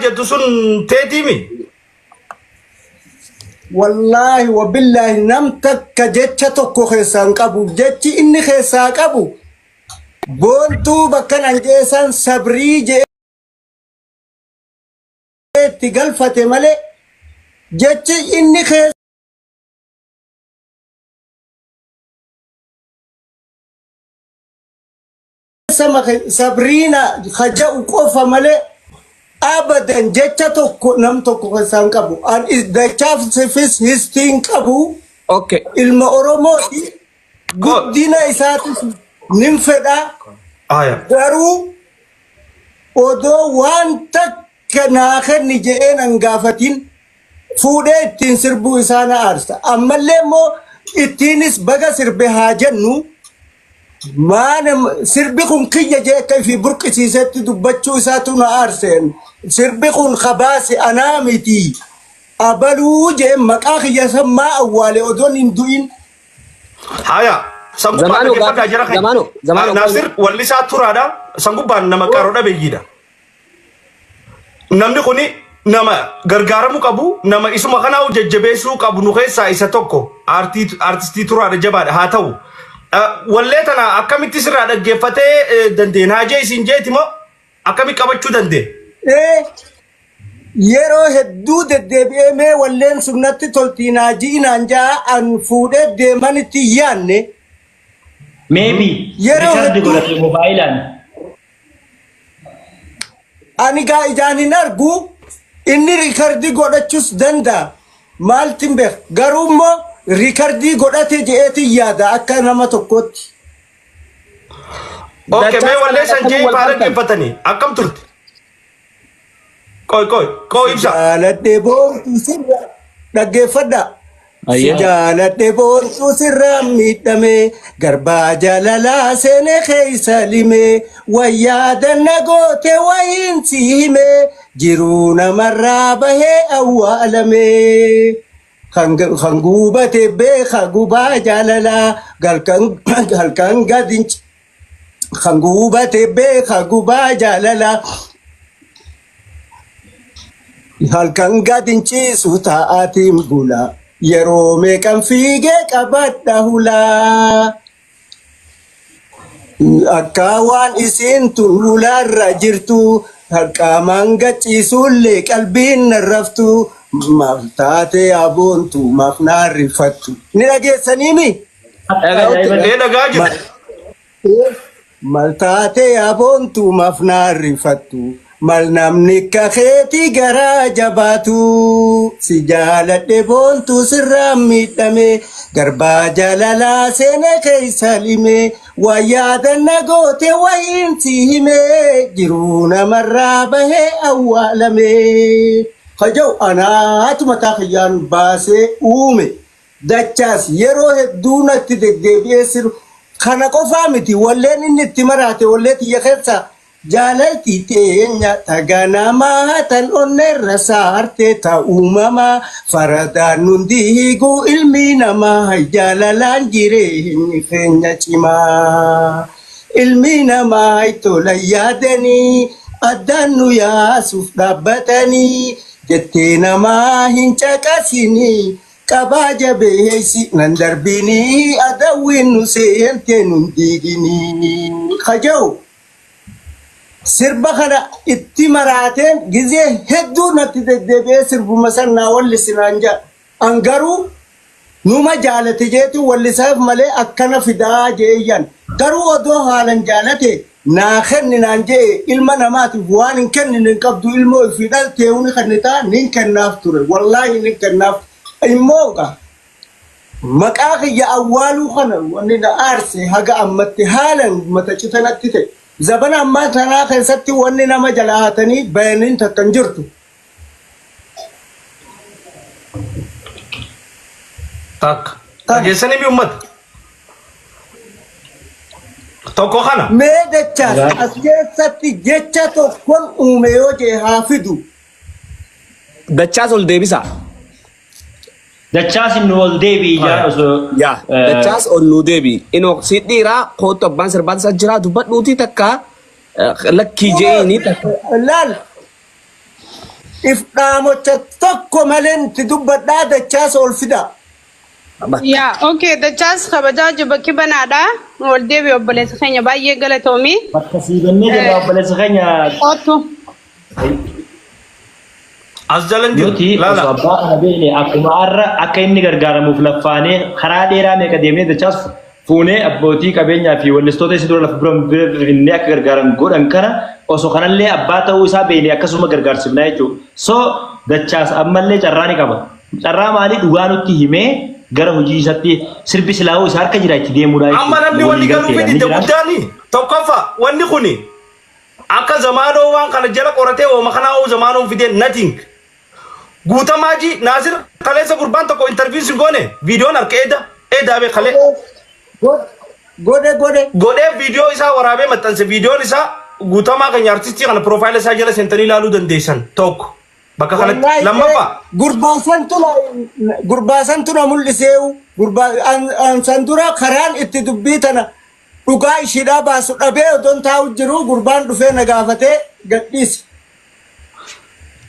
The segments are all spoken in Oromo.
jettu sun teetiimi? Wallaahi wabillaahi nam takka jecha tokko keessaa hin qabu. Jechi inni keessaa qabu boontuu bakkan anjeessan sabrii je'ee itti galfate malee jechi inni keessa make sabriina haja'u qofa malee abadan jecha tokko nam tokko keessaa hin qabu. An dachaafis histii hin qabu. Okay. Ilma Oromooti. Guddina isaatis nin fedha. Aya. Garuu odoo waan takka naa kenni je'een an gaafatin fuudhee ittiin sirbuu isaa na aarsa. Ammallee immoo ittiinis baga sirbe haa jennu maan sirbi kun kiyya jee akka ifii burqisiisetti dubbachuu isaatu na aarseen. Sirbi kun kabaase anaa miti. Abaluu jee maqaa kiyya san maa awwaale odoon hin du'in. Haya. San gubbaan Zamaanoo dhaggeeffadhaa gaaffii jara keenya. Zamaanoo Zamaanoo Naasir wallisaa turaadha. San gubbaan nama qaroo dhabeeyyiidha. Namni kuni nama gargaaramuu qabu, nama isuma kanaa jajjabeessuu qabu nu keessaa isa tokko aartistii turaadha jabaadha haa ta'u. Wallee tana akkamitti sirraa dhaggeeffatee dandeen haajee isin jeeti moo akkami qabachuu dandee? Ee, yeroo hedduu deddeebi'ee mee walleen sun natti toltii naa ji'i naan ja'a an fuudhee deemanitti hin yaanne. Maybe Yeroo record hedduu godhate moobaayilaan. Ani gaa ijaan hin argu inni riikardii godhachuus danda'a. Maalti hin beeku. Garuu immoo riikardii godhate je'eetiin yaada akka nama tokkootti. Okay, mee Dachaas wallee kanaan san akkamiin jee wal faa bartan? dhaggeeffatanii akkam turte? Qoy qoy qoy ibsa. Jaaladhe boontuu sirra dhaggeeffadha. Si Ayyee. jaaladhe boontuu sirra miidhame garbaa jaalalaa seene keessa lime wayyaa danna goote wayiin si hime jiruu namarraa bahee awwaalame. Kan kan guubate beeka gubaa jaalalaa galkan halkan gadi kan guubate beeka gubaa jaalalaa. Halkan gad hin ciisu taa'aatiin bula. Yeroo meeqan fiigee qabadha hulaa. Akka waan isiin tun hulaarra jirtu qaamaan gad ciisullee qalbiin narraftu maaf taate aboontu maaf naarrifattu. Ni dhageessaniimi? Akka Dhaga'utti ajaa'ibatti. Ee dhagaa jira. Mal taate aboontu maaf naarrifattu mal namni akka keetii garaa jabaatu si jaaladhe boontu sirraa miidhame garbaa jaalalaa seene keessa lime waa yaadanna goote wayiin si hime jiruu namarraa bahee awwaalame. Haja'u anaatu mataa kiyyaan baasee uume. Dachaas yeroo hedduu natti deddeebi'ee sir kana qofaa miti walleen inni itti maraate wallee tiyya keessa jaalalti teenya taganamaa tan onneerra saarte ta uumamaa faradaan nun diiguu ilmi namaa jaalalaan jireenyi keenya cimaa ilmi namaa tola yaadanii addaan nu yaasuuf dhaabbatanii jettee namaa hin caqasinii Qabaa jabeessi nan darbinii adawwiin nu seentee nun diiginii. Kaja'u sirba kana itti maraateen gizee hedduu natti deddeebi'ee sirbuma san naa wallisi naan jedha. An garuu numa jaalate jeetiin wallisaaf malee akkana fidaa jeeyyan. Garuu odoo haalan jaalate naa kenni naan jee ilma namaatiif waan hin kennine hin qabdu ilmoo ifii dhaltee ni kennitaa nin kennaaf ture wallaahi nin kennaaf immoo gaa maqaa kiyya awwaaluu kana wanni na aarse haga ammatti haalan mata citanatti ta'e zabana ammaa tanaa keessatti wanni nama jalaa hatanii bayaniin takka hin jirtu. Takka. Kana. Dhageessanii mi uummata? Tokko kana. Mee dachaas as keessatti jecha tokkon uume yoo jee haa fidu. Dachaas ol deebisa. Dachaas nu ol deebi'i ijaan osoo. Yaa dachaas ol nuu deebi'i. Inoo si dhiiraa kootu abbaan sirbaan isaa jiraa dubbadhuutii takka lakkii je'inii takka. Laal. If dhaamocha tokko malee itti dubbadhaa dachaas ol fidaa. Yaa okay dachaas kabajaa jiru bakki banaadha. Wal deebi obboleessa keenya baay'ee galatoomi. Bakka sii bannee jirra obboleessa keenya. Oottu. As jalan jiru. Nuti osoo Laala. abbaa kana beekne akkuma har'a akka inni gargaaramuuf laffaanee karaa dheeraa meeqa deemnee dachaas fuunee abbootii qabeenyaa fi wallistoota isa dura lafa bira bira finnee akka gargaaran godhan kana osoo kanallee abbaa ta'uu isaa beekne akkasuma gargaarsifnaa jechuudha. So dachaas ammallee carraa ni qaba. Carraa maalii dhugaa nutti himee gara hojii isaatti sirbi silaa'uu isaa harka jira itti deemuudha Amma jechuudha. namni wanni galuu Waliigalteedhaan fi ni didde jira. guddaani tokkoffaa wanni kuni akka zamaanoo waan kana jala qoratee ooma kanaa oo zamaanoon fidee nothing. Guutamaa ji Naasir kaleessa gurbaan tokko interview sin goone viidiyoon harka eeda eedaa bee kalee Godhe godhe. godhee viidiyoo isaa waraabee maxxanse viidiyoon isaa guutamaa keenya artistii kana profile isaa jala seentanii ilaaluu dandeessan tokko bakka kanatti Wallaahi lammaffaa gurbaa santu na mul'iseewu gurbaa an san dura karaan itti dubbii tana dhugaa ishiidhaa baasu dhabee odoon taa'u jiru gurbaan dhufee na gaafatee gadhiise.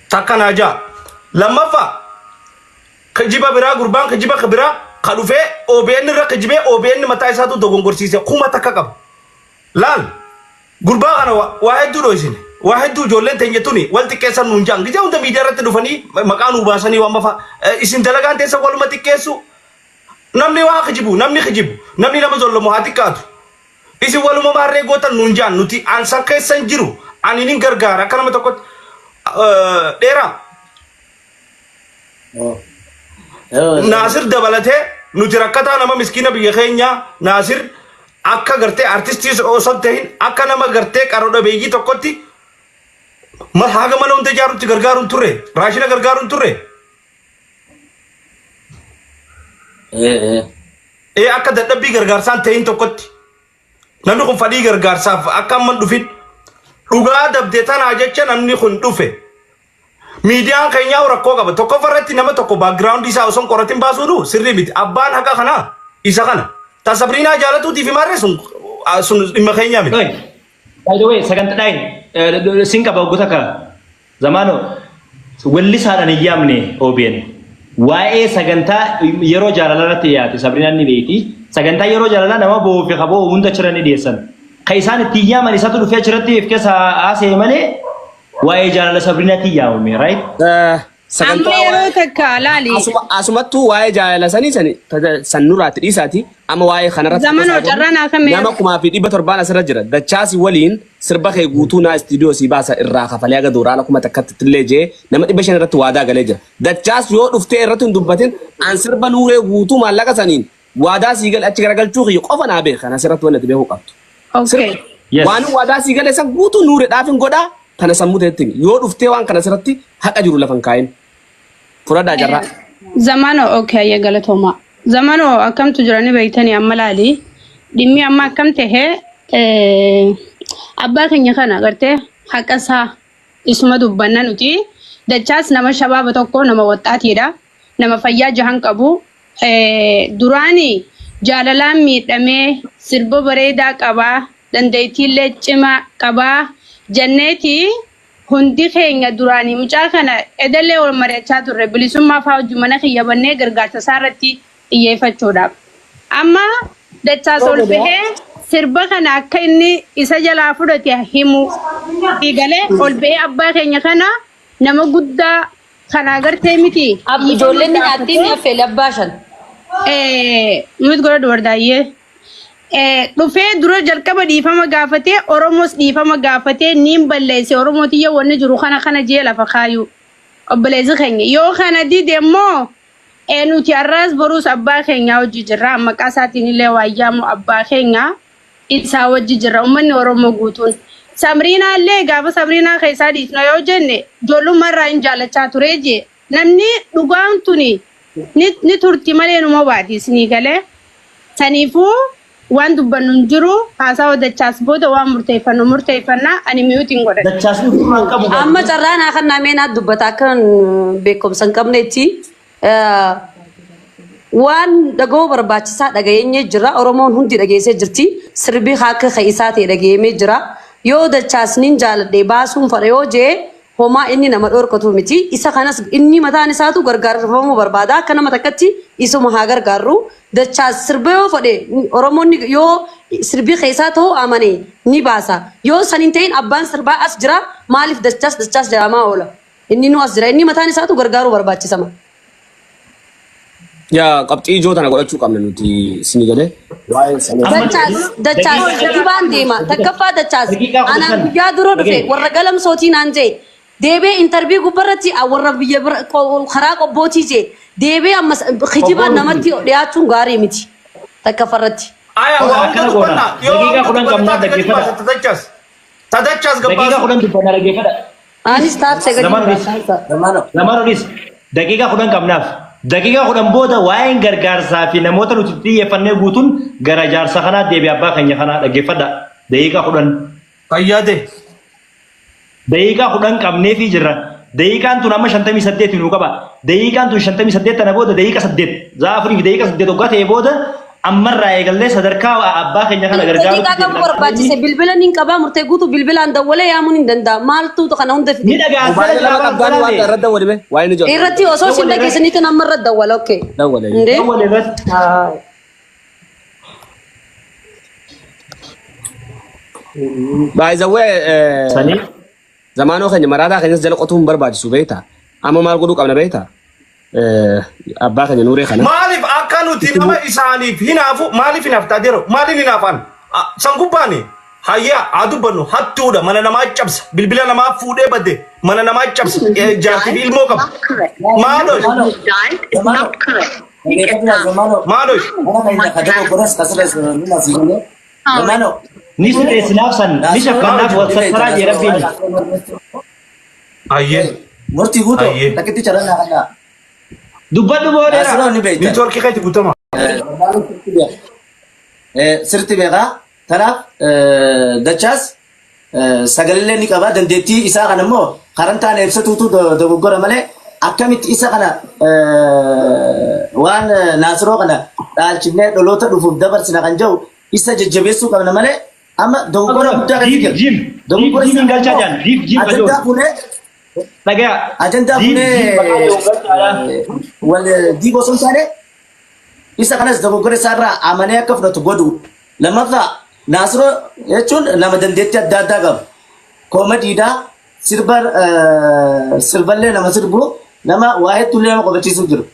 Takka naa ja'a. Lammaffaa kijiba biraa gurbaan kijiba biraa ka dhufee OBN irra kijibee OBN mataa isaatu dogongorsiise 1000 qaba. Laal gurbaa kana waa hedduu dhoysine. Waa hedduu ijoolleen teenya tuni wal xiqqeessan nuun jaan. Gijaa hunda miidiyaa irratti dhufanii maqaa nuu baasanii waan mafa isin dalagaan teessa waluma xiqqeessu. Namni waa kijibu namni kijibu namni nama zollomu haa xiqqaatu. Isin waluma maarree gootan nuun jaan nuti ansan keessan jiru ani nin gargaara akka nama tokkotti dheeraa. Naasir dabalatee nuti rakkataa nama miskiina biyya keenyaa Naasir akka gartee artistii osoo hin ta'in akka nama gartee qaroo dhabeeyyii tokkotti haga mana hunda ijaarutti gargaaruun turre raashina gargaaruun turre. Ee akka dadhabbii gargaarsaan ta'in tokkotti namni kun fadhii gargaarsaaf akka amma hin dhufin dhugaa dabde tanaa jecha namni kun dhufe. Miidiyaan keenyaa rakkoo qaba. Tokkoffaa irratti nama tokko background isaa osoo hin qoratin baasuudhu sirrii miti. Abbaan haqa kanaa isa kana. Ta Sabriinaa jaalatuutii fi maarree sun sun dhimma keenyaa miti. Oi, by the way, sagantaa dhaayin sin qaba oggota ka zamaano wellisaadhaan hin yaamne OBN. Waa'ee sagantaa yeroo jaalalaa irratti dhiyaate Sabrinaan ni beekti. Sagantaa yeroo jaalalaa nama bo'oo fi qaboo hunda achirra ni dhiyeessan. Kan isaan ittiin yaaman isatu dhufee achirratti if keessa haasa'e malee waa'ee jaalala Sabrinaatti yaamame, right? Amma Sagantaa yeroo takka laali. Asumattuu waa'ee jaalala sanii sani san nurraatti dhiisaati amma waa'ee kanarratti Zamanoo carraa naa kamee. Nama 1700 asirra jira dachaasi waliin sirba kee guutuu naa istiidiyoo sii baasa irraa kafalee haga dooraala 1000tti illee jee nama 500 irratti waadaa galee jira dachaas yoo dhuftee irratti hin dubbatin an sirba nuuree guutuu maallaqa saniin waadaa sii gale achi garagalchuu kiyya qofa naa beeka kan asirratti wanti ati beekuu qabdu. Okay. Yes. Waan waadaa sii gale san guutuu nuureedhaaf hin godhaa tana sammuu teetti yoo dhuftee waan kana asirratti haqa jiru lafa hin kaa'in. Fudhadhaa jarraa. Zamano okay ayya galatooma. Zamano akkamtu jirani beektanii amma laali. Dhimmi amma akkam tahe abbaa keenya kana gartee haqa isaa isuma dubbanna nuti. Dachaas nama shabaaba tokko nama waxxaatiidha. Nama fayyaa jahan qabu. Duraani jaalalaan miidhamee sirba bareedaa qabaa. Dandeettiillee cimaa qabaa. Janneeti hundi keenya duraanii mucaa kana edallee wal mari'achaa turre bilisummaa fa'aa hojii mana kiyya bannee gargaarsa isaa irratti xiyyeeffachuudhaaf. Amma dachaas ol bahee sirba kana akka inni isa jalaa fudhate himu galee ol bahee abbaa keenya kana nama guddaa kana agartee miti. Ijoolleen ni nyaatti ni affeele abbaa shan. Nuti godha dubardaayyee. Dhufee dura jalqaba dhiifama gaafatee Oromoos dhiifama gaafatee niin balleesse Oromootiyya wanni jiru kana kana jee lafa kaayu. Obboleessi keenya yoo kana dide immoo nuti har'aas boruus abbaa keenyaa hojii jirra maqaa isaatiin illee waayyaamu abbaa keenya isaa wajji jirra uummanni Oromoo guutuun. Samriinaa illee gaafa Samriinaa keessaa dhiisna yoo jenne ijoollummaa irraa hin jaallachaa ture jee namni dhugaan tuni ni turti malee numa baati isinii galee. Saniifuu waan dubbannu hin jiru haasaa dachaas booda waan murteeffannu murteeffannaa ani miyuutiin godhadha. Dachaas dhufuu qabu. Amma carraa naa kan namee naa dubbata akka beekumsa hin qabnetti waan dhaga'uu barbaachisaa dhaga'eenyee jira. Oromoon hundi dhageessee jirti. Sirbi akka isaa ta'e dhageemee jira. Yoo dachaasniin jaaladhe baasuun fadha yoo jee Homaa inni nama dhorkatu miti. Isa kanas inni mataan isaatu gargaarfamuu barbaada. Akka nama takkatti isuma haa gargaarru. Dachaas sirba yoo fedhe, Oromoonni yoo sirbii keessaa ta'uu amane ni baasa. Yoo san hin ta'in, abbaan sirbaa as jira. Maaliif Dachaas Dachaas jedhamaa oola? Inni nu as jira. Inni mataan isaatu gargaaruu barbaachisama. Yaa, qabxii ijoo tana godhachuu qabna nuti isinii galee. Waa'ee sana. Dachaas, Dachaas kijibaan deema. Takkaffaa, Dachaas Daqiiqaa 15. Anaan guyyaa dura dhufe warra galamsootii naan jee, deebee interview gubbarratti warra biyya bira karaa qobbootii jee, deebee ammas kijibaan namatti dhiyaachuun gaarii miti takkaffarratti. Aya, waa hunda Akkana goona. dubbannaa. Yoo Daqiiqaa hunda 10 dubbanne qabnaa, taate gadi dhaggeeffadha. baasa tadachaas. Tadachaas Daqiiqaa gabbaasu. 10 dubbannaa, dhaggeeffadha. Anis taatee gadi Lamaan olis. baasa. Lamaan olis daqiiqaa 10 qabnaaf. Daqiiqaa 10 booda waa'een gargaarsaa fi namoota nuti xiyyeeffannee guutuun gara jaarsa kanaa deebi'e, abbaa keenya kanaa dhaggeeffadha. Daqiiqaa 10. Fayyaade. Daqiiqaa 10 qabneefii jirra. Daqiiqaan tun amma 58 nuu qaba. Daqiiqaan tun 58 tana booda daqiiqa 8. Za'a 4:08 hoggaa ta'e booda ammarraa eegallee sadarkaa abbaa keenya kana gargaaruutti Daqiiqaa qabu deemna. barbaachise, bilbila nin qabaa, murtee guutuu bilbilaan dawwalee yaamuun hin danda'a. Maaltu kana hunda Ni fide? dhagaa. Mobaayila lama qabdaan waan irratti dawwalime. Waa'ee ni jiru. Irratti osoo isin dhageessaniitu nama irra dawwala, okay. Dawwale. Indee? Dawwale irratti. By the way, Sanii. Zamaanoo keenya maraataa keenyas jala qotuu hin barbaachisu, beektaa? Amma maal godhuu qabna, beektaa? Abbaa keenya Nuuree kana. Maaliif akka nuti nama isaaniif hinaafu, maaliif hinaaftaa jero? Maaliif hinaafan? San gubbaani hayyaa haa dubbannu, hattuudha, mana namaa cabsa, bilbila namaa fuudhee badde, mana namaa cabsa, jaartii fi ilmoo qaba. Maaloo maaloo. Ni sirreessinaaf san ni shaffannaaf wal sassaraa jee rabbiin. Ayyee. Murtii guutuu Ayyee. takkitti carannaa kana. Dubbadhu boodeera. Asirraa ni beektan. Networkii keetti guutama. Sirti beekaa. Kanaaf Dachaas sagalee ni qaba. Dandeettii isaa kana immoo karan taane ibsatuutu dogoggora malee, akkamitti isa kana waan Naasiroo kana dhaalchifnee dhaloota dhufuuf dabarsina kan jedhu isa jajjabeessuu qabna malee, amma dogoggora guddaa kan Diif jira. jiim. Dogoggora Diif jiim galchaa jaan. Diif jiim ajandaa qajoon. fuunee Dhagaya. ajandaa Diif fuunee jiim maqaa yoo galchaadha. wal diigoo osoo hin taane, isa kanas dogoggora isaarraa amanee akka fudhatu godhu. Lammaffaa, Naasiroo jechuun nama dandeettii adda addaa qabu. Koomediidhaa, sirba sirballee nama sirbu, nama waa hedduullee nama qofachiisuu jiru.